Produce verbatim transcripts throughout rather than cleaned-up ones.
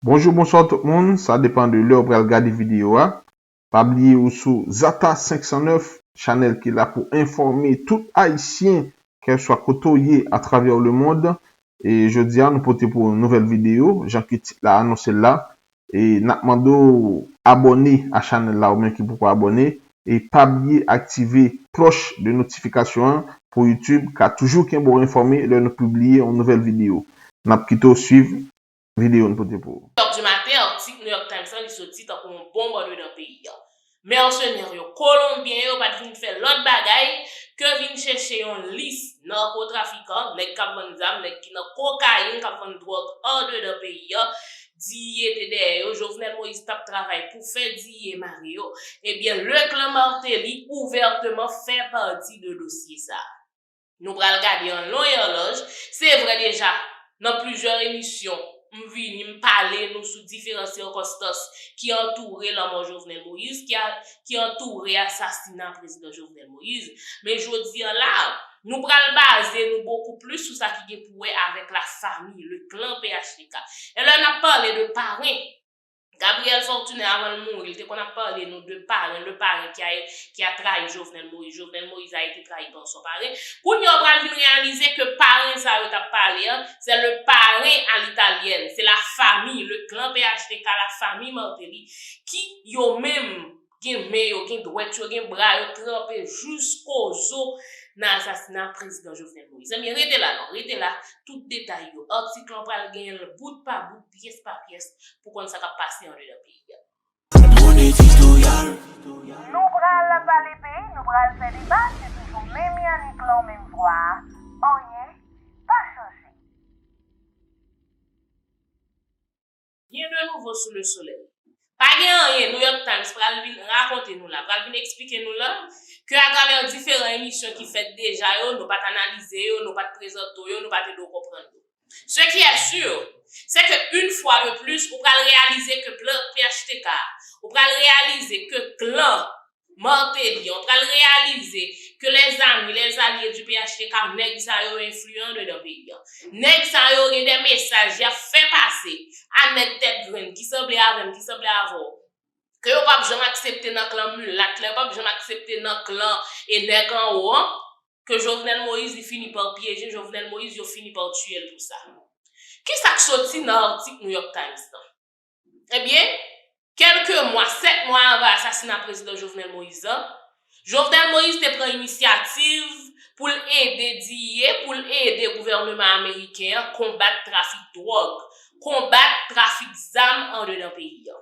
Bonjou, bonswa tout moun, sa depann de lè w pral gade videyo a. Pa bliye ou sou Zata senk san nèf, chanèl ki la pou enfòme tout Ayisyen, kèlswa kote w ye atravè lemonn. E jodi a, nou pote pou w yon nouvèl videyo, jan ke tit la anonse l la. E n ap mande w abòne a chanèl la, ou menm ki poko abòne. E pa bliye aktive klòch de notifikasyon an pou YouTube ka toujou kenbe w enfòme lè nou pibliye yon nouvèl videyo. N ap kite w swiv videyo n pote pou ou. Top du matin, atik New York Times lan, li soti tankou yon bonb andedan peyi a. Mèsenè yo, Kolonbyen yo pa t vin fè lòt bagay ke vin chèche yon lis nakotrafikan, nèg k ap vann zam, nèg ki nan kokayin, k ap vann dwòg andedan peyi a. Diye te dèyè yo, Jovenel Moïse t ap travay pou fè Diye mare yo. Ebyen, le clan Martelly ouvèteman fè pati de dosye sa. Nou pral gade an lon e an laj. Se vre deja, nan plizyè emisyon, m vini, m pale nou sou diferan sikonstans ki antoure lanmò Jovenel Moïse, ki, a, ki antoure asasina prezidan Jovenel Moïse. Men jodi a la, nou pral baze nou bokou plis sou sa ki gen pou wè avèk la famille, le clan P H T K. E lè n ap pale de paren, Gabriel Fortuné, avan l mouri, li te konn ap pale nou de paren, le parrain qui a, qui a trahi Jovenel Moïse. Jovenel Moïse a été trahi par son parrain. Kounye a, w pral vin reyalize ke paren sa yo t ap pale a, c'est le parrain à l'italienne, c'est la famille, le clan P H T K, la famille Martelly, ki yo menm gen men yo, gen dwèt yo, gen bra yo tranpe jiskozo nan asasina prezidan Jovenel Moïse. Ebyen, rete la non, rete la, tout detay yo. Atik lan pral genyen l bout pa bout, pyès pa pyès, pou konn sa k ap pase andedan peyi a. Nou pral pale peyi, nou pral fè deba, se toujou menm Yanick lan, menm vwa a, anyen pa chanje. Rien de nouveau sous le soleil. Pa gen anyen New York Times pral vin rakonte nou la, pral vin eksplike nou la, ke atravè diferan emisyon ki fèt deja yo, nou pa t analize yo, nou pa t prezante w yo, nou pa t ede w konprann yo. Ce qui est sûr, c'est que une fois de plus, ou pral reyalize ke plan P H T K, ou pral reyalize ke klan Martelly, ou pral reyalize ke les amis, les alliés du P H T K, nèg sa yo enfliyan andedan peyi a. Nèg sa yo gen de mesaj y ap fè pase a nèg tèt grenn ki sanble avè m, ki sanble avè w, ke yo p ap janm aksepte nan klan milat la, yo p ap janm aksepte nan klan e nèg anwo an, ke Jovenel Moïse li fini pa pyeje, Jovenel Moïse yo fini pa tiye l pou sa. Kisa k soti nan atik New York Times lan? Ebyen, kèlke mwa, sèt mwa avan asasina prezidan Jovenel Moïse lan, Jovenel Moïse te pran inisyativ pou l ede Diye, pou l ede gouvènman ameriken an konbat trafik dwòg, konbat trafik zam andedan peyi a.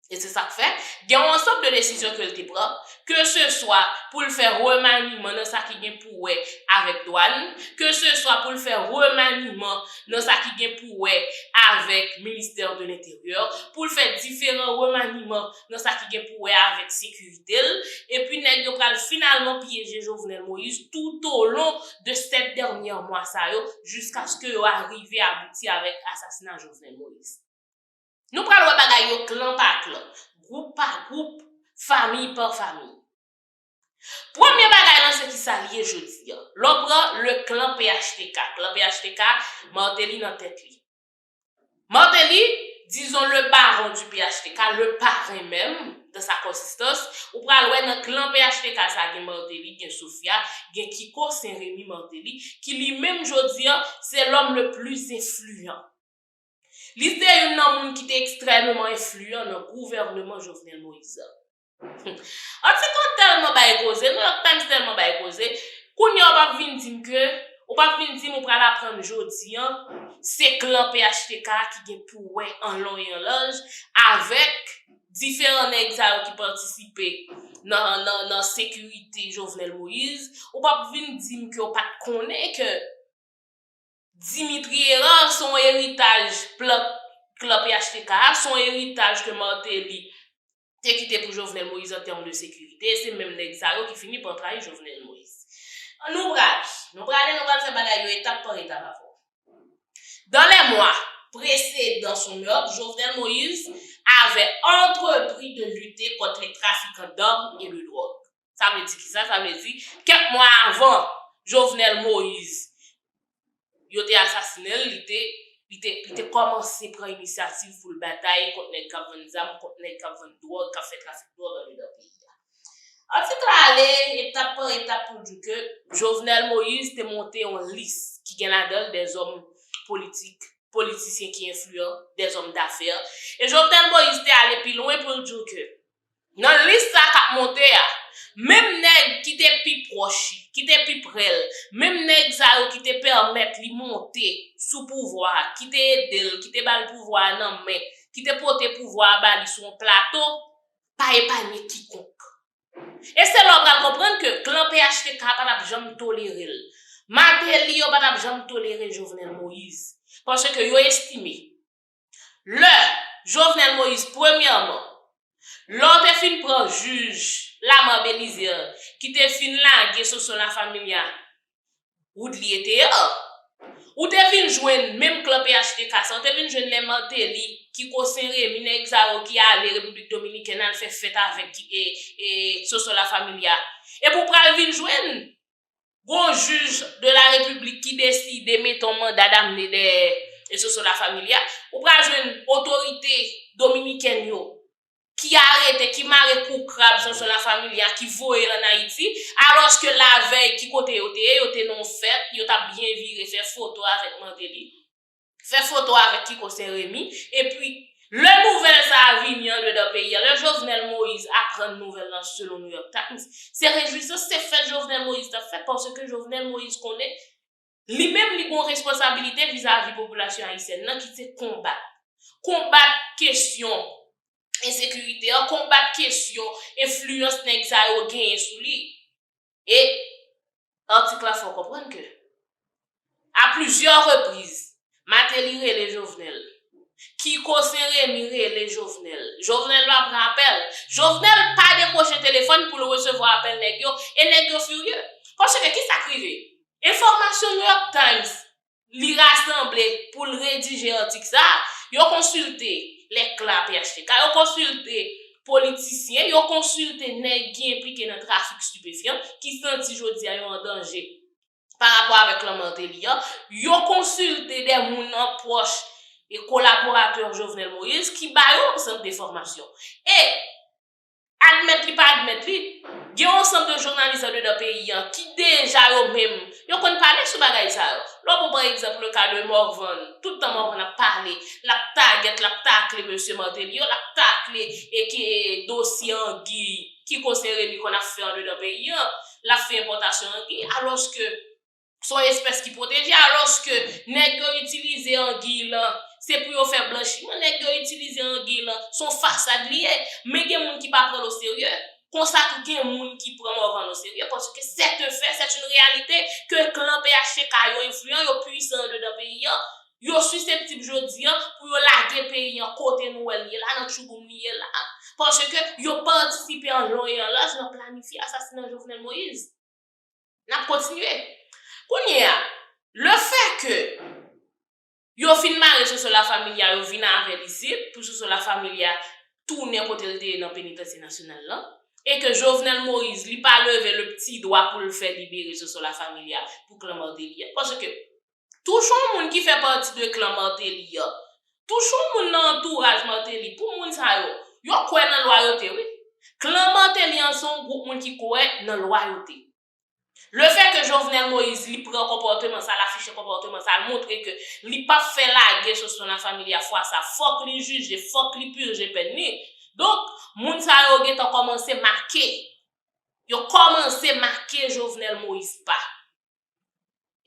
E se sa k fè, gen yon ansanm de desizyon ke l te pran, ke se swa pou l fè remaniman nan sa ki gen pou wè avèk dwàn, ke se swa pou l fè remaniman nan sa ki gen pou wè avèk ministè de lenteryè, pou l fè diferan remaniman nan sa ki gen pou wè avèk sekirite l, epi nèg yo pral finalman pyeje Jovenel Moïse tout au long de sèt dènye mwa sa yo, jiskaske yo arive abouti avèk asasina Jovenel Moïse. Nou pral wè bagay yo klan pa klan, gwoup pa gwoup, fanmi pa fanmi. Premye bagay lan se kisa l ye jodi a. Lè w pran le clan P H T K, klan P H T K, Martelly nan tèt li. Martelly, disons le baron du P H T K, le parrain menm de sa konsistans, ou pral wè nan klan P H T K sa gen Martelly, gen Sophia, gen Kiko Saint-Remy Martelly, ki li menm jodi a, se l'homme le plus influent. Li se youn nan moun ki te ekstrèmeman enfliyan nan gouvènman Jovenel Moïse an. Atik lan tèlman bay koze, New York Times tèlman bay koze, kounye a w p ap vin di m ke, ou p ap vin di m ou pral aprann jodi an, se klan P H T K ki gen pou wè an lon e an laj avèk diferan nèg sa yo ki patisipe nan, nan, nan sekirite Jovenel Moïse. Ou p ap vin di m ke w pa t konnen ke Dimitri Hérard se yon eritaj plan, plan P H T K a, se yon eritaj ke Martelly te kite pou Jovenel Moïse an tèm de sekirite, e se menm nèg sa yo ki fini pa trayi Jovenel Moïse. Nou prale, nou prale, nou pral fè bagay yo etap pa etap avè w. Dans les mois précédant son meurtre, Jovenel Moïse avait entrepris de lutter contre les trafiquants d'armes et de drogue. Sa vle di kisa? Sa vle di, kèk mwa avan Jovenel Moïse yo te asasinen l, li te Li te, li te kòmanse pran inisyativ pou l batay kont nèg k ap vann zam, kont nèg k ap vann dwòg, k ap fè trafik dwòg andedan peyi a. Atik la ale etap pa etap pou l di w ke Jovenel Moïse te monte yon lis ki gen ladan l dèzòm politik, politisyen ki enfliyan, dèzòm dafè. E Jovenel Moïse te ale pi lwen pou l di w ke nan lis sa k ap monte a, menm nèg ki te pi pwòch, ki te pi prè l, menm nèg sa yo ki te pèmèt li monte sou pouvwa a, ki te ede l, ki te ba l pouvwa a nan men, ki te pote pouvwa a ba li sou yon plato, pa epanye kikonk. E se la w pral konprann ke klan P H T K pa t ap janm tolere l. Martelly yo pa t ap janm tolere Jovenel Moïse. Paske yo estime, lè Jovenel Moïse, premyèman, lè w te fin pran jij Lamar Belizaire, ki te fin lage Soso La Familia, Woodly Ethéa, ou te vin jwenn menm klan P H T K sa, ou te vin jwenn nèg Martelly, Kiko Sen Remi, nèg sa yo ki ale Repiblik Dominikèn al fè fèt avèk ki, e, e, Soso La Familia. Epi w pral vin jwenn gon jij de la Repiblik ki deside mete yon manda damne dèyè e Soso La Familia, ou pral jwenn otorite dominikèn yo ki arete, ki mare kou krab Soso La Familia, ki voye l ann Ayiti, alòske lavèy ki kote yo te ye, yo te nan yon fèt, yo t ap byen vire, fè foto avèk Martelly, fè foto avèk Kiko Sen Remi, epi lè nouvèl sa a vini andedan peyi a, lè Jovenel Moïse aprann nouvèl lan selon New York Times, se rejwisans, se fèt Jovenel Moïse t ap fèt, paske Jovenel Moïse konnen li menm li gon responsabilite vizavi popilasyon ayisyèn nan ki se konbat. Konbat kesyon ensekirite an, konbat kesyon enfliyans nèg sa yo genyen sou li. E atik la fè w konprann ke, a plizyè repriz, Martelly rele Jovenel. Kiko Sen Remi rele Jovenel. Jovenel pa pran apèl. Jovenel pa dekwoche telefòn pou l resevwa apèl nèg yo. E nèg yo firye. Paske ki sa k rive? Enfòmasyon New York Times li rasanble pou l redije atik sa a, yo konsilte lè klan P H T K, yo konsilte politisyen, yo konsilte nèg ki enplike nan trafik stipefyan, ki santi jodi a yo an danje pa rapò avèk klan Martelly an, yo konsilte de moun an pwòch e kolaboratè Jovenel Moïse ki ba yo yon sant de fòmasyon. E admèt li pa admèt li, gen yon sanm de jounalis andedan peyi an ki deja yo menm, yo konn pale sou bagay sa yo. Lè w pran pa egzanp le ka de Morvan, tout tan Morvan ap pale, l ap tagèt, l ap takle mesye Martelly yo, l ap takle e ke dosye angiy Kiko Sen Remi konn ap fè andedan peyi an, l ap fè enpòtasyon angiy, alòske se yon espès ki pwoteje, alòske nèg yo itilize angiy lan, se pou yo fè blanchiman, nèg yo itilize angiy lan, se yon fasad li ye, men gen moun ki pa pran l oserye, konsa tou gen moun ki pran Morvan oserye, paske c'est un fait, c'est une réalité, ke klan P H T K yo enfliyan, yo pwisan andedan peyi an, yo siseptib jodi an pou yo lage peyi an kote nou wè l ye la, nan tchouboum li ye la, paske yo patisipe an lon e an laj nan planifye asasina Jovenel Moïse. N ap kontinye. Kounye a, le fait que yo fin mare Soso La Familia, yo vin avè l isit, pou Soso La Familia tounen kote l te ye nan penitansye nasyonal lan, e ke Jovenel Moïse, li pa leve le pti dwa pou l fè libere Soso La Familia pou klan Martelly an. Paske touche yon moun ki fè pati de klan Martelly an, touche yon moun nan antouraj Martelly, pou moun sa yo, yo kwè nan lwayote, wi. Klan Martelly an se yon gwoup moun ki kwè nan lwayote. Le fait que Jovenel Moïse, li pran konpòteman sa, l afiche konpòteman sa, l montre ke li p ap fè lage Soso La Familia fwa sa, fòk li jije, fòk li pije pèn li. Donk, moun sa yo gentan kòmanse make. Yo kòmanse make Jovenel Moïse pa.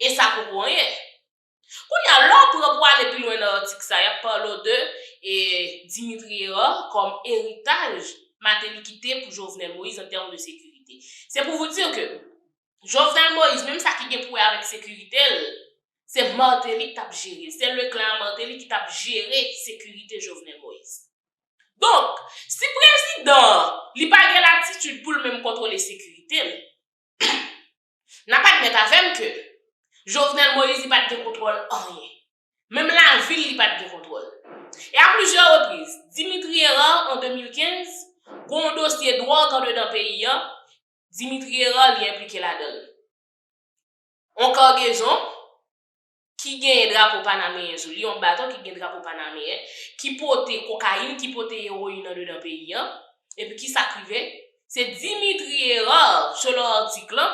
E sa poko anyen. Kounye a, lè w pran pou ale pi lwen nan atik sa, y ap pale w de, e, Dimitri Hérard kòm eritaj Martelly kite pou Jovenel Moïse an tèm de sekirite. Se pou vous dire que Jovenel Moïse, menm sa ki gen pou wè avèk sekirite l, se Martelly k t ap jere l. Se le klan Martelly ki t ap jere sekirite Jovenel Moïse. Donk, si prezidan an, li pa gen latitid pou l menm kontwole sekirite l, n ap admèt avè m ke Jovenel Moïse, li pa t gen kontwòl anyen. Menm lavi l, li pa t gen kontwòl. E a plizyè repriz, Dimitri Hérard, an de mil kenz, gon dosye dwòg andedan peyi an, Dimitri Hérard, li enplike ladan l. On kagezon, ki genyen drapo panameyen sou li, yon bato ki gen drapo panameyen, ki pote kokayin, ki pote ewoyin andedan peyi an. Epi kisa k rive? Se Dimitri Hérard, selon atik lan,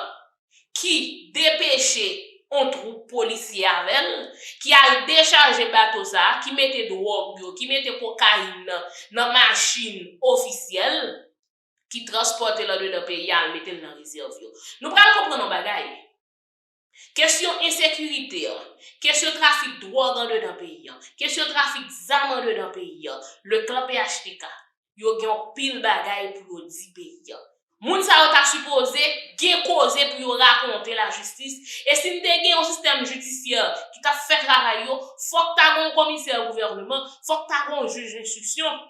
ki depeche yon twoup polisye avè l, ki al dechaje bato sa a, ki mete dwòg yo, ki mete kokayin nan, nan machin ofisyèl, ki transpòte l andedan peyi a, al mete l nan rezèv yo. Nou pral konprann yon bagay. Kesyon ensekirite an, kesyon trafik dwòg andedan peyi an, kesyon trafik zam andedan peyi an, le clan P H T K, yo gen yon pil bagay pou yo di peyi an. Moun sa yo ta sipoze gen koze pou yo rakonte lajistis. E si n te gen yon sistèm jidisyè ki t ap fè travay yo, fòk ta gen yon komisè gouvèneman, fòk ta gen yon jij enstriksyon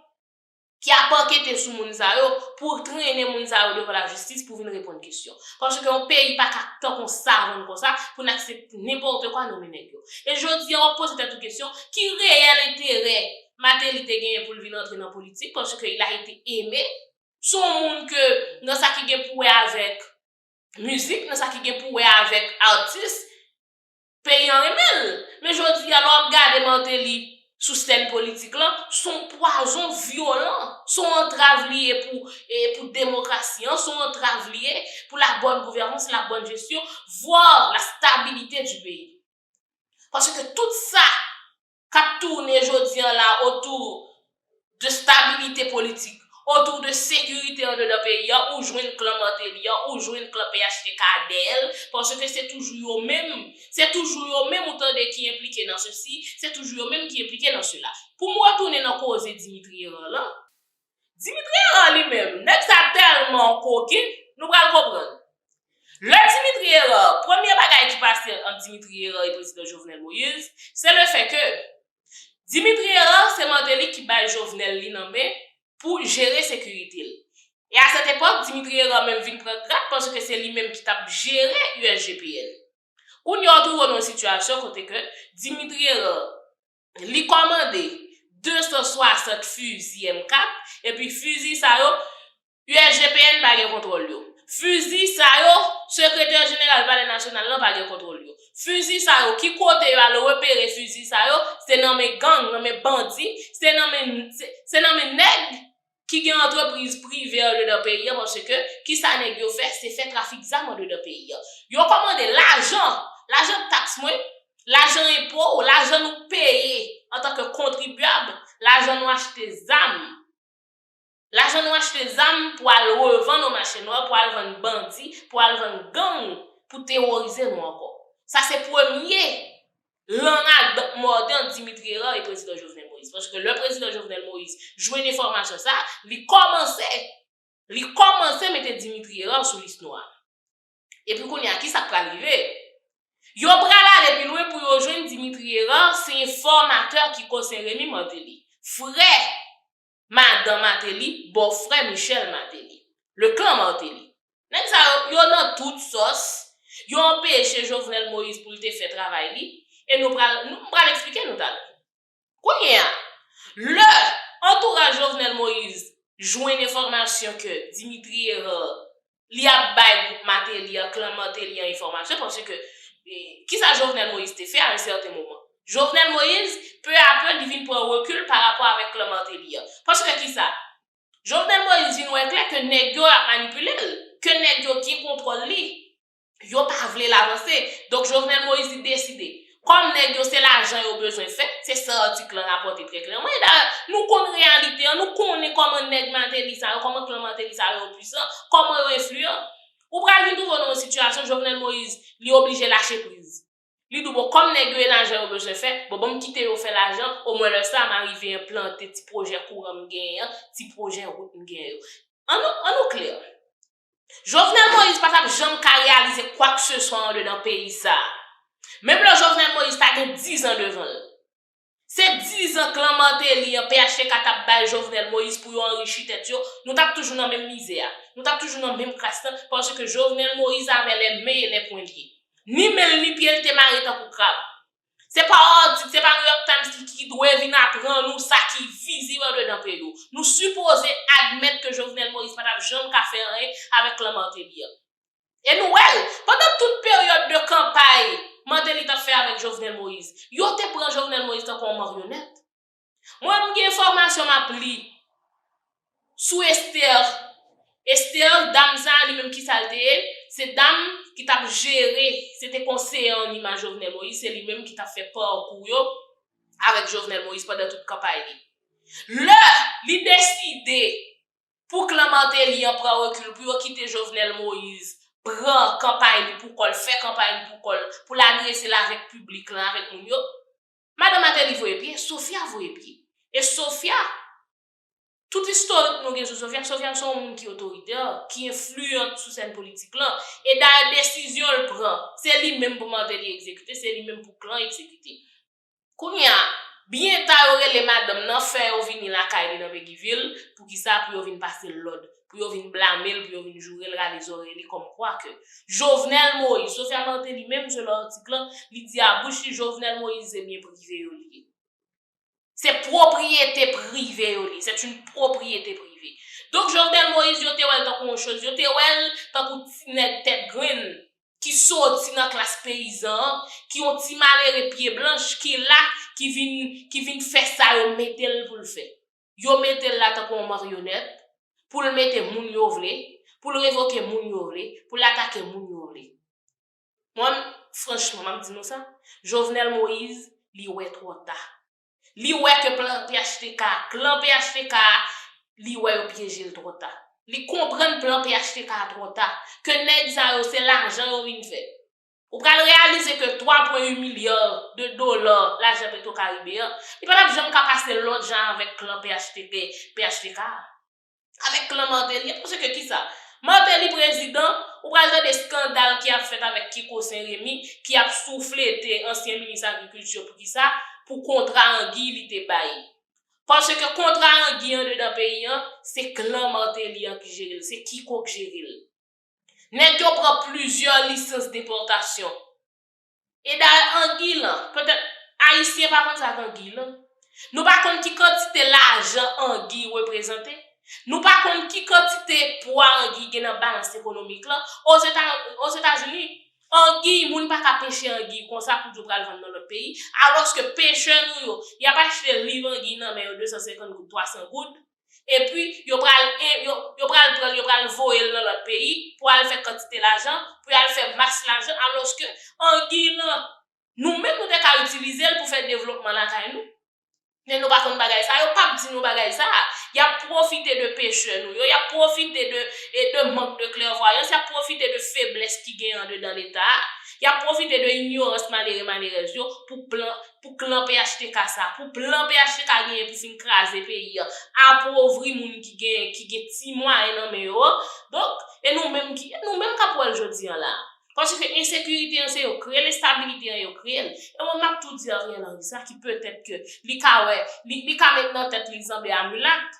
ki ap ankete sou moun sa yo, pou trennen moun sa yo devan lajistis pou vin reponn kesyon. Paske yon peyi pa ka tankou yon savann konsa pou n aksepte nenpòt kwa nonmen nèg yo. E jodi a, w ap poze tèt ou kesyon, ki reyèl enterè Martelly te genyen pou l vin antre nan politik, paske il a été aimé, se yon moun ke nan sa ki gen pou wè avèk mizik, nan sa ki gen pou wè avèk atis, peyi an renmen l. Men jodi a, lè w ap gade Martelly sou sèn politik lan, se yon pwazon vyolan, se yon antrav li ye pou, e, pou demokrasi an, se yon antrav li ye pou la bonne gouvernance, la bonne gestion, voire la stabilité du pays. Paske tout sa k ap tounen jodi a la otou de stabilite politik, otou de sekirite andedan peyi a, ou jwenn klan Martelly a, ou jwenn klan P H T K dèyè l, paske se toujou yo menm, se toujou yo menm ou tande ki enplike nan sesi, se toujou yo menm ki enplike nan sela. Pou m retounen nan koze Dimitri Hérard lan, Dimitri Hérard li menm, nèg sa tèlman koken, nou pral konprann. Lè Dimitri Hérard, premye bagay ki pase ant Dimitri Hérard e prezidan Jovenel Moïse, se le fè ke Dimitri Hérard se Martelly ki bay Jovenel li nan men pou jere sekirite l. E a sèt epòk, Dimitri Hérard menm vin pran grad paske se li menm ki t ap jere U S G P N. Kounye a, w twouve w nan yon sitiyasyon kote ke Dimitri Hérard, li kòmande de san swasant fizi M kat, epi fizi sa yo, U S G P N pa gen kontwòl yo. Fizi sa yo, sekretè jeneral Palè Nasyonal lan pa gen kontwòl yo. Fizi sa yo, ki kote yo al repere fizi sa yo, se nan men gang, nan men bandi, se nan men, se, se nan men nèg ki gen antrepriz prive andedan peyi an, paske kisa nèg yo fè? Se fè trafik zam andedan peyi an. Yo kòmande lajan, lajan taks mwen, lajan enpo, lajan nou peye antanke kontribyab, lajan nou achte zam. Lajan nou achte zam pou al revann o mache nwa, pou al vann bandi, pou al vann gang, pou teworize nou ankò. Sa se premye lannadon mòde ant Dimitri Hérard e prezidan Jovenel Moïse. Paske lè prezidan Jovenel Moïse jwenn enfòmasyon sa, li kòmanse, li kòmanse mete Dimitri Hérard sou lis nwa. Epi kounye a, kisa k pral rive? Yo pral ale pi lwen pou yo jwenn Dimitri Hérard, se enfòmatè ki konsen Remy Martelly, frè madan Martelly, bòfrè Michel Martelly, le clan Martelly. Nèg sa yo, yo nan tout sòs, yo anpeche Jovenel Moïse pou l te fè travay li, e nou pral, nou, m pral eksplike nou talè. Kounye a, lè antouraj Jovenel Moïse jwenn enfòmasyon ke Dimitri Hérard, li ap bay gwoup Martelly an, klan Martelly an enfòmasyon, paske, e, kisa Jovenel Moïse te fè a yon sèten moman? Jovenel Moïse, peu à peu, li vin pran rekil pa rapò avèk klan Martelly an. Paske kisa? Jovenel Moïse vin wè klè ke nèg yo ap manipile l, ke nèg yo gen kontwòl li. Yo pa vle l avanse. Donk, Jovenel Moïse, li deside. Kòm nèg yo se lajan yo bezwen fè, se sa atik lan rapòte trè klèman. E dayè, nou konn reyalite an, nou konnen kòman nèg Martelly sa yo, kòman klan Martelly sa yo pwisan, kòman yo enfliyan. Ou pral vin twouve w nan yon sitiyasyon, Jovenel Moïse, li oblije lache priz. Li di w, bon, kòm nèg yo e lajan yo bezwen fè, bon, ban m kite yo fè lajan, omwen lè sa a, m a rive enplante ti pwojè kouran m genyen an, ti pwojè wout m genyen yo. An nou, an nou klè. Jovenel Moïse pa t ap janm ka reyalize kwakseswa andedan peyi sa a. Menm lè Jovenel Moïse ta gen dizan devan l. Se dizan klan Martelly an, P H T K t ap bay Jovenel Moïse pou yo anrichi tèt yo, nou t ap toujou nan menm mizè a. Nou t ap toujou nan menm kras lan, paske Jovenel Moïse avè les mains et les poings liés. Ni men l, ni pye l te mare tankou krab. Se pa atik, se pa New York Times ki, ki dwe vin aprann nou sa ki vizib andedan peyi w. Nou sipoze admèt ke Jovenel Moïse pa t ap janm ka fè anyen avèk klan Martelly an. E nou wè l, pandan tout peryòd de kanpay Martelly t ap fè avèk Jovenel Moïse. Yo te pran Jovenel Moïse tankou yon maryonèt. Mwen, m gen enfòmasyon m ap li sou Esther. Esther, dam sa, li menm ki sa l te ye, se dam ki t ap jere, se te konseye an imaj Jovenel Moïse, se li menm ki t ap fè pakou yo avèk Jovenel Moïse pandan tout kanpay li. Lè li deside pou klan Martelly an pran rekil, pou yo kite Jovenel Moïse pran kanpay li pou kò l, fè kanpay li pou kò l, pou l adrese l avèk piblik lan, avèk moun yo, madan Martelly voye pye, Sophia voye pye. E Sophia, tout istorik nou gen sou Sophia, Sophia se yon moun ki otoritè, ki enfliyan sou sèn politik lan. E dayè desizyon l pran, se li menm pou Martelly egzekite, se li menm pou klan egzekite. Kounye a, byen ta yo rele madanm nan, fè yo vini lakay li nan Peguy Ville. Poukisa? Pou yo vin pase l lòd, pou yo vin blame l, pou yo vin joure l, rale zòrèy li, kòmkwa ke Jovenel Moïse, Sophia Martelly menm, selon atik lan, li di a bouch li Jovenel Moïse se byen prive yo li ye. Se pwopriyete prive yo li ye. C'est une propriété privée. Donk, Jovenel Moïse, yo te wè l tankou yon choz, yo te wè l tankou ti nèg tèt grenn ki soti nan klas peyizan an, ki yon ti malere pye blanch, ki la, ki vin, ki vin fè sa yo mete l pou l fè. Yo mete l la tankou yon maryonèt, pou l mete moun yo vle, pou l revoke moun yo vle, pou l atake moun yo vle. Mwen, franchman, m ap di nou sa, Jovenel Moïse, li wè twò ta. Li wè ke plan P H T K, klan P H T K, li wè yo pyeje l twò ta. Li konprann plan P H T K twò ta, ke nèg sa yo se lajan yo vin fè. Ou pral reyalize ke twa pwen uit milya de dola lajan Petro Caribe an, li pa t ap janm ka pase lòt jan avèk klan P H T K, P H T K a. Avèk klan Martelly an, paske kisa? Martelly prezidan, ou pral tande eskandal ki ap fèt avèk Kiko Sen Remi, ki ap souflete ansyen minis agrikilti poukisa? Pou kontra angi li te bay. Paske kontra angi andedan peyi an, se klan Martelly an ki jere l, se Kiko k jere l. Nèg yo pran plizyè lisans depòtasyon. E dayè angi lan, petèt Ayisyen pa konn sa k angi lan. Nou pa konn ki kantite lajan angi reprezante. Nou pa konn ki kantite pwa angi gen nan balans ekonomik lan. Ozeta-, Ozetazini, angi, moun pa ka peche angi konsa pou di w pral vann nan lòt peyi. Alòske pechè nou yo, y ap achte liv angi nan men yo de san senkant goud, twa san goud. Epi, yo pral, yo, yo pral pran l, yo pral voye l nan lòt peyi pou al fè kantite lajan, pou y al fè mas lajan, alòske angi lan, nou menm nou te ka itilize l pou fè devlopman lakay nou. Men nou pa konn bagay sa, yo p ap di nou bagay sa. Y ap pwofite de pechè nou yo, y ap pwofite de, e de mank de klèvwayans, y ap pwofite de feblès ki gen anndedan Leta a, y ap pwofite de inyorans malere malerèz yo pou plan pou klan P H T K sa, pou plan P H T K genyen pou fin kraze peyi a, apovri moun ki gen, ki gen ti mwayen nan men yo an. Donk, e nou menm ki, e nou menm k ap wè l jodi an la. Paske ensekirite an se yo kreye l, enstabilite an yo kreye l. E mwen m ap tou di Ariel Henry sa ki petèt ke li ka wè, li, li ka met nan tèt li l sanble a milat.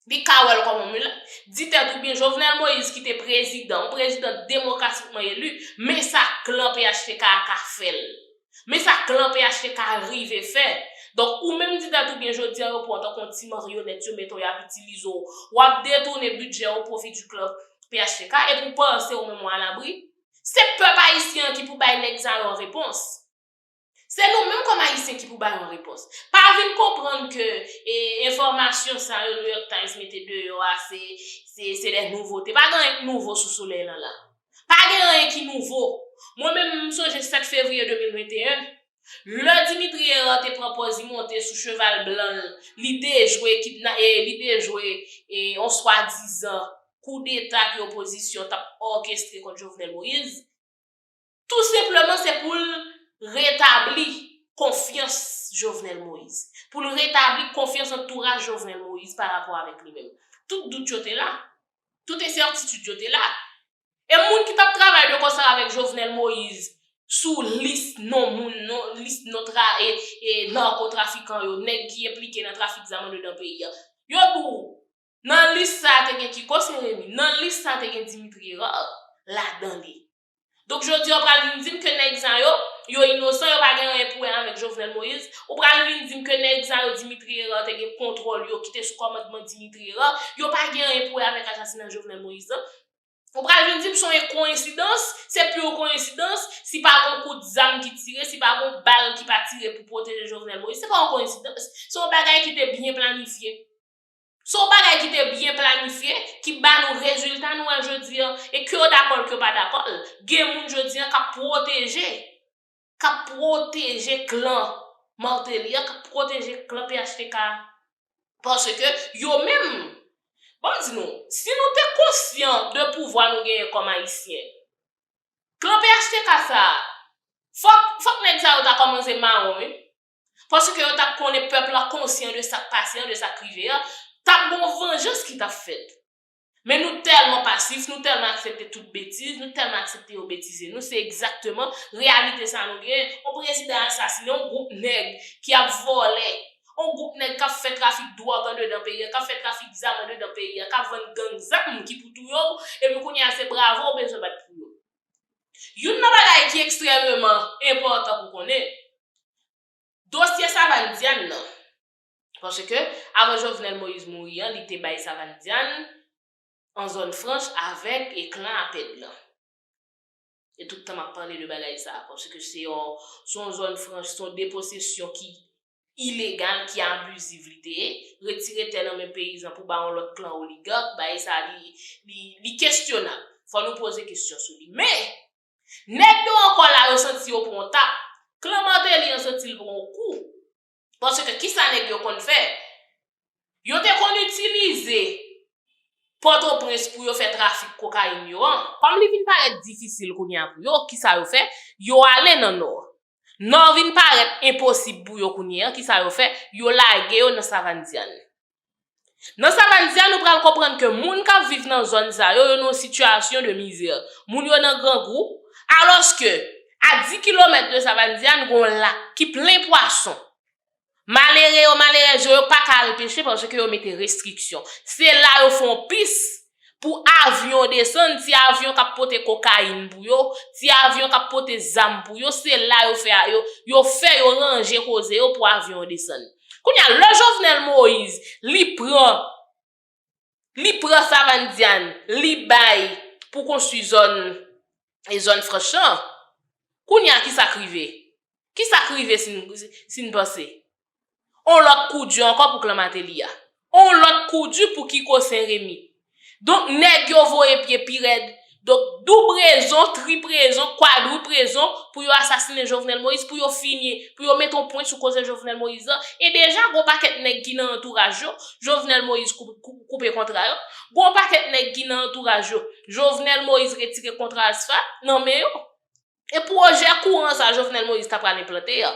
Li ka wè l kòm yon milat. Di tèt ou byen Jovenel Moïse ki te prezidan, yon prezidan demokratikman eli, men sa klan P H T K a ka fè l. Men sa klan P H T K a rive fè. Donk, ou menm di tèt ou byen jodi an yo pran w tankou yon ti maryonèt yo mete w y ap itilize w. W ap detounen bidjè o pwofi di klan P H T K epi w panse ou menm w alabri. Se pèp ayisyen an ki pou bay nèg sa yo yon repons. Se nou menm kòm Ayisyen ki pou bay yon repons. Pa vin konprann ke e, enfòmasyon sa yo New York Times mete deyò a se, se, se de nouvote. Pa gen anyen k nouvo sou solèy lan la. Pa gen anyen ki nouvo. Mwen menm, m sonje sèt fevriye de mil venteyen, lè Dimitri Hérard te pran pòz li monte sou cheval blan l, li dejwe kidna-, e, li dejwe e, yon swadizan koudeta ke opozisyon t ap òkestre kont Jovenel Moïse. Tou senpleman, se pou l retabli konfyans Jovenel Moïse, pou l retabli konfyans antouraj Jovenel Moïse pa rapò avèk li menm. Tout dout yo te la, tout ensètitid yo te la. E moun ki t ap travay de konsè avèk Jovenel Moïse sou lis non moun, non, lis non tra-, e, e, narkotrafikan yo, nèg ki enplike nan trafik zam anndedan peyi a, yo di w, nan lis sa a te gen Kiko Sen Remi, nan lis sa a te gen Dimitri Hérard ladan li. Donk, jodi a, w pral vin di m ke nèg sa yo, yo inosan, yo pa gen anyen pou wè avèk Jovenel Moïse. Ou pral vin di m ke nèg sa yo, Dimitri Hérard te gen kontwòl yo, ki te sou kòmandman Dimitri Hérard, yo pa gen anyen pou wè avèk asasina Jovenel Moïse lan. Ou pral vin di m se yon koyensidans, se pure koyensidans, si pa gen kout zam ki tire, si pa gen bal ki pa tire pou pwoteje Jovenel Moïse, se pa yon koyensidans. Se yon bagay ki te byen planifye. Se yon bagay ki te byen planifye, ki ba nou rezilta nou wè jodi a, e ke yo dakò l, ke yo pa dakò l, gen moun jodi a k ap pwoteje, k ap pwoteje klan Martelly a, k ap pwoteje klan P H T K a. Paske yo menm, ban m di nou, si nou te konsyan de pouvwa nou genyen kòm Ayisyen, klan P H T K sa a, fòk, fòk nèg sa yo ta kòmanse mawon, wi. Paske yo t ap konnen pèp la konsyan de sa k pase an, de sa k rive an, t ap gen yon vanjans ki t ap fèt. Men nou tèlman pasif, nou tèlman aksepte tout betiz, nou tèlman aksepte yo betize nou, se egzakteman reyalite sa nou genyen. Yon prezidan asasinen, yon gwoup nèg ki ap vòlè, yon gwoup nèg k ap fè trafik dwòg andedan peyi a, k ap fè trafik zam andedan peyi a, k ap vann gang zam ki pou touye w, epi kounye a se bravo w bezwen bat pou yo. Youn nan bagay ki ekstrèmeman enpòtan pou konnen, dosye Savann Dyann nan. Paske, avan Jovenel Moïse mouri an, li te bay Savann Dyann an zòn franch avèk e klan Apèd lan. E tout tan m ap pale de bagay sa a, paske se yon, se yon zòn franch, se yon deposesyon ki ilegal, ki abiziv li te ye. Retire tè nan men peyizan pou ba yon lòt klan oligak, bagay sa a, li, li, li kesyonab. Fò nou poze kesyon sou li. Men, nèg yo ankò la, yo santi yo pran yon tap. Klan Martelly an santi l pran yon kou. Paske kisa nèg yo konn fè? Yo te konn itilize Pòtoprens pou yo fè trafik kokayin yo an. Kòm li vin parèt difisil kounye a pou yo, kisa yo fè? Yo ale nan Nò. Nò vin parèt enposib pou yo kounye a, kisa yo fè? Yo lage yo nan Savann Dyann. Nan Savann Dyann, nou pral konprann ke moun k ap viv nan zòn sa yo, yo nan yon sitiyasyon de mizè. Moun yo nan grangou, alòske a dis kilomèt de Savann Dyann, gen yon lak ki plen pwason. Malere yo, malerèz yo, yo pa ka al peche paske yo mete restriksyon. Se la yo fè yon pis pou avyon desann, ti avyon k ap pote kokayin pou yo, ti avyon k ap pote zam pou yo, se la yo fè, yo, yo fè yo ranje koze yo pou avyon yo desann. Kounye a, lè Jovenel Moïse, li pran, li pran Savann Dyann, li bay pou konstwi zòn, e zòn franch lan, kounye a, kisa k rive? Kisa k rive si n, si n panse? On lòt kou di ankò pou klan Martelly a. On lòt kou di pou Kiko Sen Remi. Donk, nèg yo voye pye pi rèd. Donk, doub rezon, trip rezon, kwadrip rezon pou yo asasinen Jovenel Moïse, pou yo fini, pou yo mete yon pwen sou koze Jovenel Moïse lan. E deja, gon pakèt nèg ki nan antouraj yo, Jovenel Moïse kou-, kou-, koupe kontra yo. Gon pakèt nèg ki nan antouraj yo, Jovenel Moïse retire kontra ASFA nan men yo. E pwojè kouran sa Jovenel Moïse ta pral enplante a,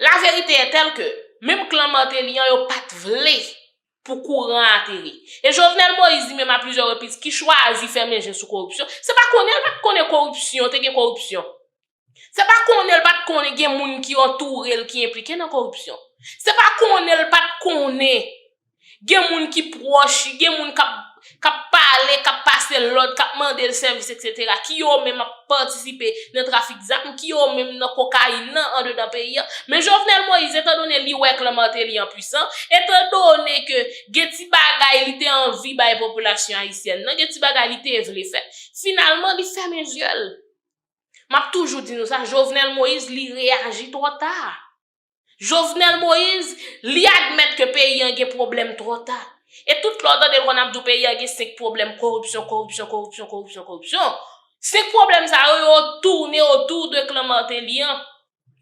la vérité est telle que menm klan Martelly an, yo pa t vle pou kouran an ateri. E Jovenel Moïse li menm a plizyè repriz ki chwazi fèmen je sou koripsyon, se pa konnen l pa t konnen koripsyon, te gen koripsyon. Se pa konnen l pa t konnen gen moun ki antoure l ki enplike nan koripsyon. Se pa konnen l pa t konnen gen moun ki pwòch, gen moun k ap, k ap pale, k ap pase lòd, k ap mande l sèvis, etsetera, ki yo menm ap patisipe nan trafik zam, ki yo menm nan kokayin nan andedan peyi a. Men Jovenel Moïse, etandone li wè klan Martelly an pwisan, etandone ke gen ti bagay li te anvi bay popilasyon ayisyèn nan, gen ti bagay li te vle fè, finalman li fèmen zye l. M ap toujou di nou sa, Jovenel Moïse, li reyaji twò ta. Jovenel Moïse, li admèt ke peyi an gen pwoblèm twò ta. E tout lè w tande l konn ap di w peyi an gen senk pwoblèm, koripsyon, koripsyon, koripsyon, koripsyon, koripsyon. Senk pwoblèm sa yo, yo toune otou de klan Martelly an.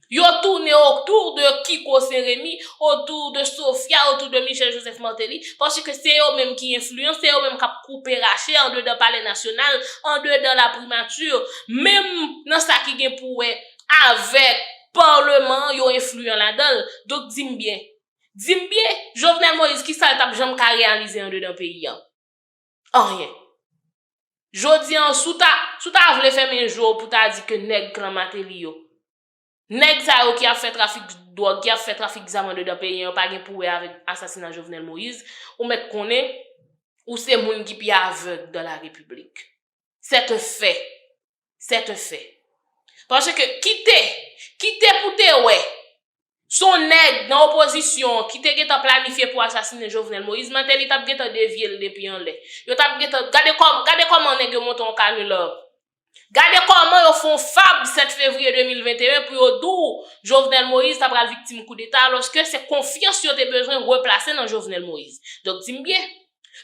Yo toune otou de Kiko Sen Remi, otou de Sophia, otou de Michel Joseph Martelly, paske se yo menm ki enfliyan, se yo menm k ap koupe rache andedan Palè Nasyonal, andedan laprimati, menm nan sa ki gen pou wè avèk palman an, yo enfliyan ladan l. Donk, di m byen, di m byen, Jovenel Moïse, kisa l t ap janm ka reyalize andedan peyi an? Anyen. Jodi an, si w ta, si w ta vle fèmen je w pou w ta di ke nèg klan Martelly yo, nèg sa yo ki ap fè trafik dwòg, ki ap fè trafik zam andedan peyi an, yo pa gen pou wè avèk asasina Jovenel Moïse, ou mèt konnen ou se moun ki pi avèg dans la République. C'est un fait. C'est un fait. Paske kite, kite pou te wè Se yon nèg nan opozisyon ki te gentan planifye pou asasinen Jovenel Moïse, Martelly t ap gentan devye l depi anlè. Yo t ap gentan, gade kòm, gade kòman nèg yo monte yon kanila. Gade kòman yo fè yon fab sèt fevriye de mil venteyen pou yo di w Jovenel Moïse ta pral viktim koudeta, alòske se konfyans yo te bezwen replase nan Jovenel Moïse. Donk, di m byen,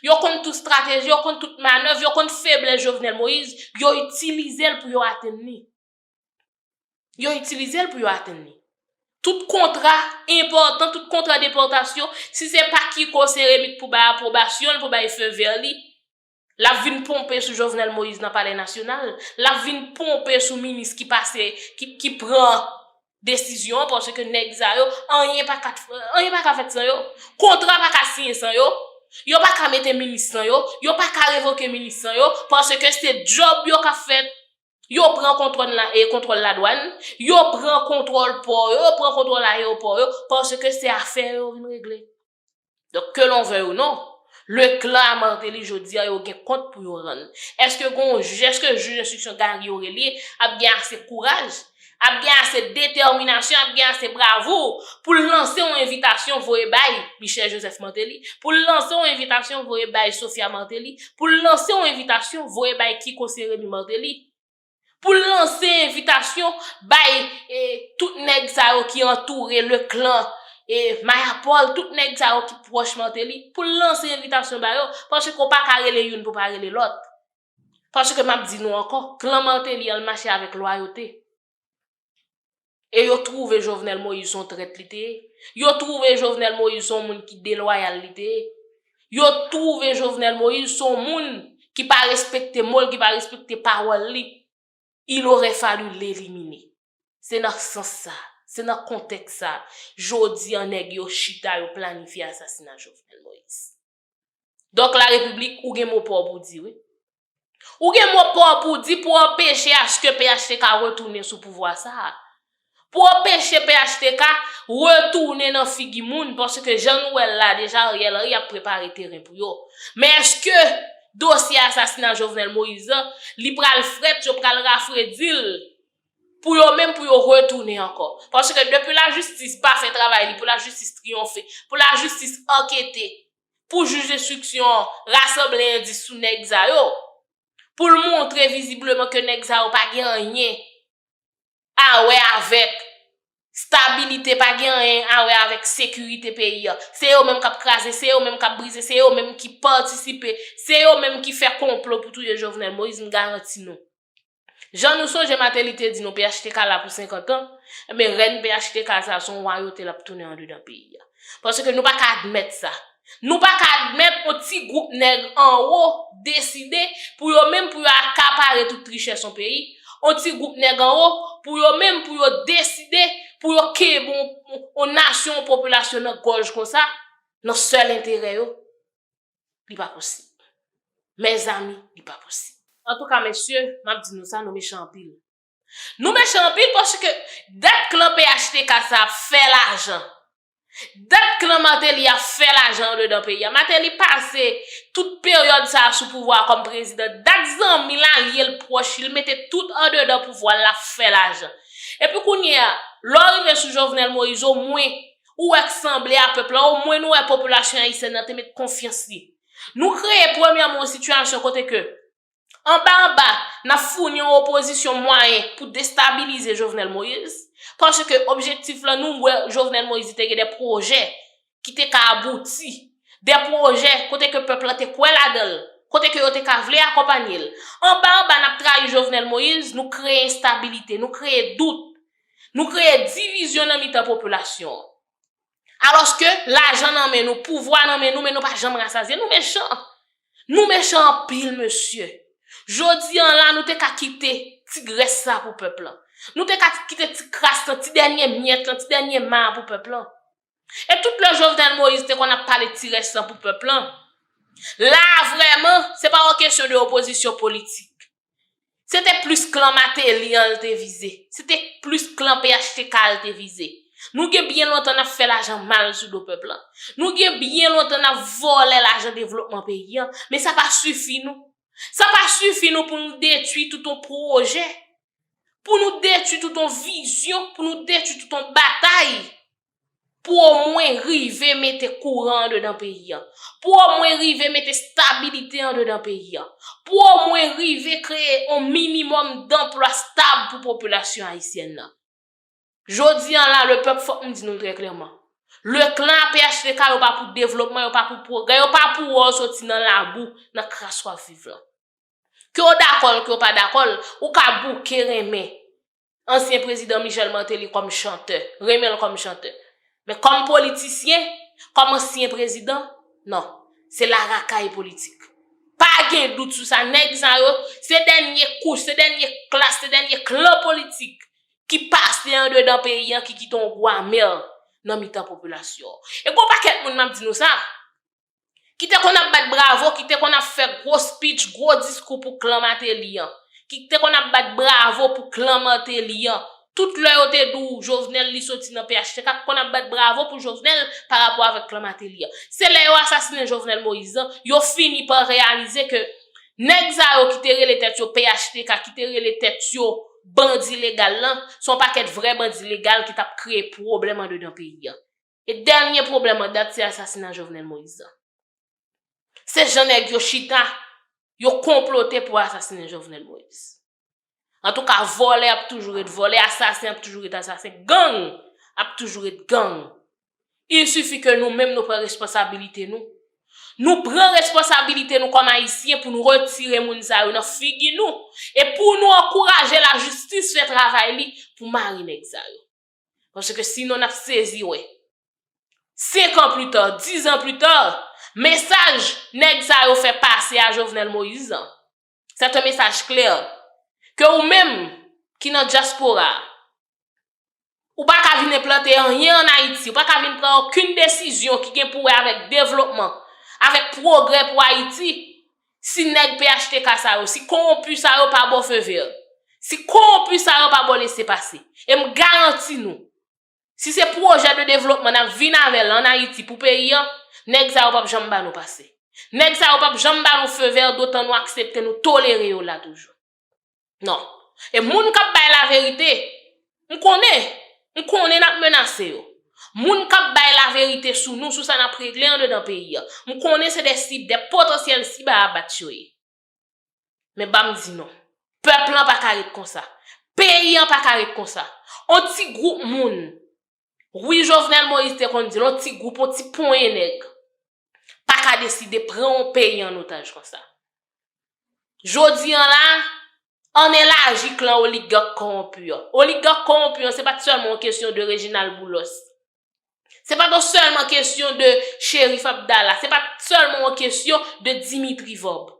yo konn tout estrateji, yo konn tout manèv, yo konn feblès Jovenel Moïse, yo itilize l pou yo atenn li. Yo itilize l pou yo atenn li. Tout kontra enpòtan, tout kontra depòtasyon, si se pa Kiko Sen Remi k pou bay apwobasyon l, pou bay feu vert li, l ap vin ponpe sou Jovenel Moïse nan Palè Nasyonal. L ap vin ponpe sou minis ki pase, ki, ki pran desizyon an, paske nèg sa yo, anyen pa ka, anyen pa ka fèt san yo. Kontra pa ka siyen san yo. Yo pa ka mete minis san yo. Yo pa ka revoke minis san yo, paske se djòb yo k ap fèt. Yo pran kontwòl la, e kontwòl ladwàn, yo pran kontwòl pò yo, yo pran kontwòl ayewopò yo, paske se afè yo vin regle. Donk, ke lon vèy ou non, le klan a Martelly jodi a yo gen kont pou yo rann. Èske gon jij, èske jij enstriksyon Garry Orélien ap gen ase kouraj, ap gen ase detèminasyon, ap gen ase bravou pou l lanse yon envitasyon voye bay Michel Joseph Martelly, pou l lanse yon envitasyon voye bay Sophia Martelly, pou l lanse yon envitasyon voye bay Kiko Sen Remi Martelly? Pou l lanse envitasyon bay, e, tout nèg sa yo ki antoure le klan, e, Mayapòl, tout nèg sa yo ki pwòch Martelly, pou l lanse envitasyon ba yo, paske w pa ka rele youn pou pa rele lòt. Paske m ap di nou ankò, klan Martelly an l mache avèk lwayote. E yo twouve Jovenel Moïse se yon trèt li te ye. Yo twouve Jovenel Moïse se yon moun ki delwayal li te ye. Yo twouve Jovenel Moïse se yon moun ki pa respekte mo l, ki pa respekte pawòl li. Il aurait fallu l'éliminer. Se nan sans sa, se nan kontèks sa, jodi a nèg yo chita, yo planifye asasina Jovenel Moïse. Donk, Larepiblik, ou gen mo pa w pou di, wi. Ou gen mo pa w pou di pou anpeche aske P H T K retounen sou pouvwa sa a. Pou anpeche P H T K retounen nan figi moun, paske jan nou wè l la, deja Ariel Henry ap prepare teren pou yo. Men èske dosye asasina Jovenel Moïse an, li pral frèt, yo pral rafredi l pou yo menm, pou yo retounen ankò? Paske depi lajistis pa fè travay li, pou lajistis triyonfe, pou lajistis ankete, pou jij enstriksyon an rasanble endis sou nèg sa yo, pou l montre vizibleman ke nèg sa yo pa gen anyen a wè avèk stabilite, pa gen anyen a wè avèk sekirite peyi a. Se yo menm k ap kraze, se yo menm k ap brize, se yo menm ki patisipe, se yo menm ki fè konplo pou touye Jovenel Moïse, m garanti nou. Jan nou sonje Martelly te di nou P H T K la pou senkant an, enben rèn P H T K sa a se yon wayote l ap tounen andedan peyi a. Paske nou pa ka admèt sa. Nou pa ka admèt yon ti gwoup nèg anwo deside pou yo menm pou yo akapare tout richès yon peyi, yon ti gwoup nèg anwo pou yo menm pou yo deside pou yo kenbe yon, yon nasyon, yon popilasyon nan gòj konsa, nan sèl enterè yo. Li pa posib. Mezanmi, li pa posib. Antouka, mesye, m ap di nou sa, nou mechan anpil. Nou mechan anpil paske dat klan P H T K sa ap fè lajan. Dat klan Martelly ap fè lajan andedan peyi a. Martelly pase tout peryòd sa a sou pouvwa a kòm prezidan. Dat zanmi l, alye l, pwòch li, l mete tout andedan pouvwa l, l ap fè lajan. Epi kounye a, lè w rive sou Jovenel Moïse, omwen, ou wè k sanble a pèp la, omwen nou wè popilasyon ayisyèn nan te met konfyans li. Nou kreye premyèman yon sitiyasyon kote ke, anba anba, n ap founi yon opozisyon mwayen pou destabilize Jovenel Moïse, paske objektif lan, nou wè Jovenel Moïse te gen de pwojè ki te ka abouti, de pwojè kote ke pèp la te kwè ladan l, kote ke yo te ka vle akonpanye l. Anba anba, n ap trayi Jovenel Moïse, nou kreye enstabilite, nou kreye dout, nou kreye divizyon nan mitan popilasyon an. Alòske lajan nan men nou, pouvwa nan men nou, men nou pa janm rasazye, nou mechan. Nou mechan anpil, mesye. Jodi a la, nou te ka kite ti grès sa pou pèp lan. Nou te ka kite ti kras lan, ti dènye myèt lan, ti dènye ma a pou pèp lan. E tout lè Jovenel Moïse te konn ap pale ti rès lan pou pèp lan, la a vrèman, se pa yon kesyon de opozisyon politik. Se te plis klan Martelly an l te vize. Se te plis klan P H T K l te vize. Nou gen byen lontan n ap fè lajan mal sou do pèp lan. Nou gen byen lontan n ap vòlè lajan devlopman peyi an. Men sa pa sifi nou. Sa pa sifi nou pou nou detwi tout yon pwojè. Pou nou detwi tout yon vizyon, pou nou detwi tout yon batay. pou omwen rive mete kouran andedan peyi a, pou omwen rive mete stabilite andedan peyi a, pou omwen rive kreye yon minimòm danplwa stab pou popilasyon ayisyèn nan. Jodi a la, le pèp, fòk m di nou l trè klèman. Le klan a P H T K, yo pa pou devlopman, yo pa pou pwogrè, yo pa pou wè w soti nan labou, nan kras w ap viv lan. Ke w dakò l, ke w pa dakò l, ou ka bouke renmen ansyen prezidan Michel Martelly kòm chantè, renmen l kòm chantè. Men kòm politisyen, kòm ansyen prezidan, non. Se larakay politik. Pa gen dout sou sa, nèg sa yo, se dènye kouch, se dènye klas, se dènye klan politik ki pase andedan peyi an, ki kite yon gou amè nan mitan popilasyon an. E gon pakèt moun, m ap di nou sa, ki te konn ap bat bravo, ki te konn ap fè gwo speech, gwo diskou pou klan Martelly an, ki te konn ap bat bravo pou klan Martelly an. Tout lè yo te di w Jovenel li soti nan P H T K, ki konn ap bat bravo pou Jovenel pa rapò avèk klan Martelly an. Se lè yo asasinen Jovenel Moïse an, yo fini pa reyalize ke nèg sa yo ki te rele tèt yo P H T K, ki te rele tèt yo bandi legal lan, se yon pakèt vrè bandi legal ki t ap kreye pwoblèm andedan peyi an. E dènye pwoblèm an dat, se asasina Jovenel Moïse an. Se jan nèg yo chita, yo konplote pou asasinen Jovenel Moïse. Antouka, vòlè ap toujou ret vòlè, asasen ap toujou ret asasen, gang ap toujou ret gang. Il sifi ke nou menm nou pran responsabilite nou. Nou pran responsabilite nou kòm Ayisyen pou nou retire moun sa yo nan figi nou. E pou nou ankouraje lajistis fè travay li pou mare nèg sa yo. Paske sinon n ap sezi wè. Senk an pli ta, diz an pli ta, mesaj nèg sa yo fè pase a Jovenel Moïse an, c'est un message clair. Ke ou menm ki nan dyaspora, ou pa ka vin enplante anyen ann Ayiti, ou pa ka vin pran okenn desizyon ki gen pou wè avèk devlopman, avèk pwogrè pou Ayiti, si nèg P H T K sa yo, si kowonpi sa yo pa ba w feu vert, si kowonpi sa yo pa ba w lese pase. E m garanti nou, si se pwojè de devlopman n ap vin avè l ann Ayiti pou peyi an, nèg sa yo p ap janm ba nou pase. Nèg sa yo p ap janm ba nou feu vert, dotan nou aksepte nou tolere yo la toujou. Non. E moun k ap bay laverite, m konnen, m konnen n ap menase yo. Moun k ap bay laverite sou nou, sou sa n ap regle andedan peyi a, m konnen se de sib, de potansyèl sib a abat yo ye. Men ban m di nou, pèp lan pa ka ret konsa. Peyi an pa ka ret konsa. On ti gwoup moun, wi, Jovenel Moïse te konn di l, on ti gwoup, on ti ponyen nèg pa ka deside pran yon peyi an otaj konsa. Jodi an la, ann elaji klan oligak kowonpi an. Oligak kowonpi an, se pa t sèlman yon kesyon de Reginald Boulos. Se pa t sèlman kesyon de Cherif Abdallah. Se pa t sèlman yon kesyon de Dimitri Vorbe.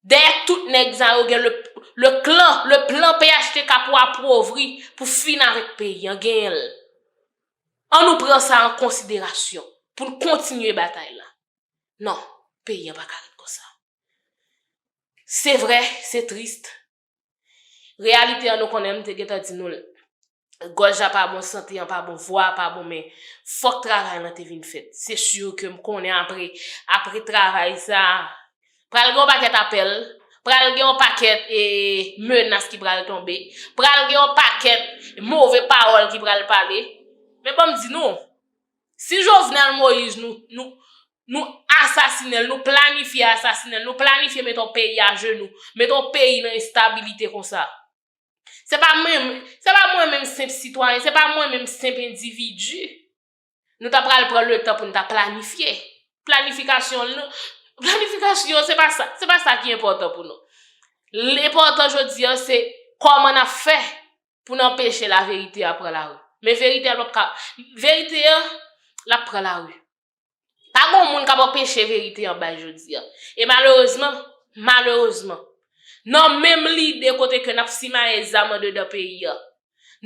Dèyè tout nèg sa yo gen le, le clan, le plan P H T K pou apovri, pou fini avèk peyi an, genyen l. Ann nou pran sa an konsiderasyon pou n kontinye batay la. Non, peyi an pa ka ret konsa. Se vre, se tris. Reyalite an nou konnen, m te gentan di nou l. Gòj la pa bon, sante an pa bon, vwa a pa bon, men fòk travay lan te vin fèt. Se si ke m konnen apre, apre travay sa, pral gen yon pakèt apèl, pral gen yon pakèt, e, menas ki pral tonbe, pral gen yon pakèt move pawòl ki pral pale. Men ban m di nou, si Jovenel Moïse nou, nou, nou asasinen l, nou planifye asasinen l, nou planifye mete yon peyi ajenou, mete yon peyi nan enstabilite konsa. Se pa mwen, se pa mwen menm senp sitwayen, se pa mwen menm senp endividi. Nou ta pral pran letan pou n ta planifye. Planifikasyon, nou, planifikasyon, se pa sa, se pa sa ki enpòtan pou nou. L enpòtan jodi an, se kòman n ap fè pou n anpeche laverite a pran lari. Men verite a p ap ka, verite an, l ap pran lari. Pa gen moun k ap anpeche verite an bay jodi a. E malerezman, malerezman, nan menm lide kote ke n ap simaye zam andedan peyi a,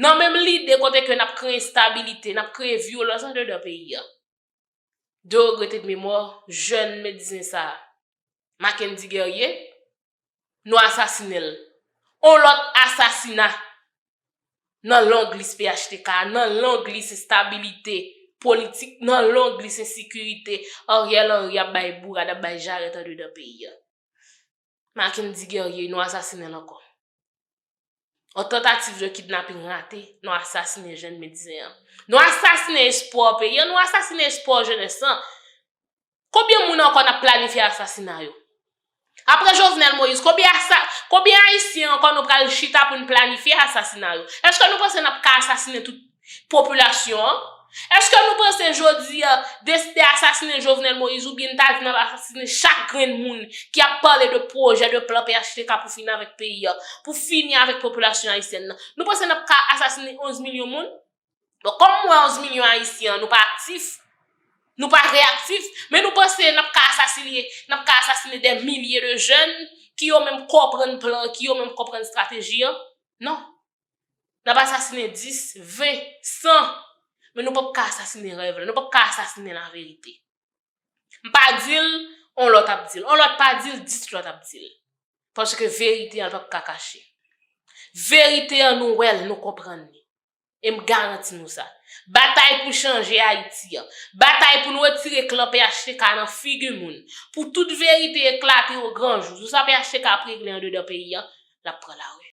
nan menm lide kote ke n ap kreye enstabilite, n ap kreye vyolans andedan peyi a, de regrete de memwa, jèn medsen sa a, Mackendy Guerrier, nou asasinen l. On lòt asasina nan long lis P H T K, nan long lis enstabilite politik, nan long lis ensekirite, Ariel Henry ap bay bourad, ap bay jarèt andedan peyi a. Mackendy Guerrier, nou asasinen l ankò. Yon tantativ de kidnaping rate, nou asasinen jèn medsen an. Nou asasinen espwa peyi an, nou asasinen espwa jenès lan. Konbyen moun ankò n ap planifye asasina yo? Apre Jovenel Moïse, konbyen asa, konbyen Ayisyen ankò nou pral chita pou n planifye asasina yo? Èske nou panse n ap ka asasinen tout popilasyon an? Èske nou panse jodi a, deside asasinen Jovenel Moïse oubyen n ta di n ap asasinen chak grenn moun ki ap pale de pwojè, de plan P H T K pou fini avèk peyi a, pou fini avèk popilasyon ayisyèn nan? Nou panse n ap ka asasinen onz milyon moun? Bon, kòm m wè onz milyon Ayisyen an, nou pa aktif, nou pa reyaktif, men nou panse n ap ka asasine, n ap ka asasine dè milye de jèn ki yo menm konprann plan, ki yo menm konprann estrateji an? Non. N ap asasinen dis, ven, san, men nou p ap ka asasinen rèv la, nou p ap ka asasinen laverite. M pa di l, on lòt ap di l, on lòt pa di l, dis lòt ap di l. Paske verite an p ap ka kache. Verite an nou wè l, nou konprann li. E m garanti nou sa. Batay pou chanje Ayiti an. Batay pou nou retire klan P H T K nan figi moun. Pou tout verite eklate o gran jou. Sou sa P H T K ap regle andedan peyi an, l ap pran lari.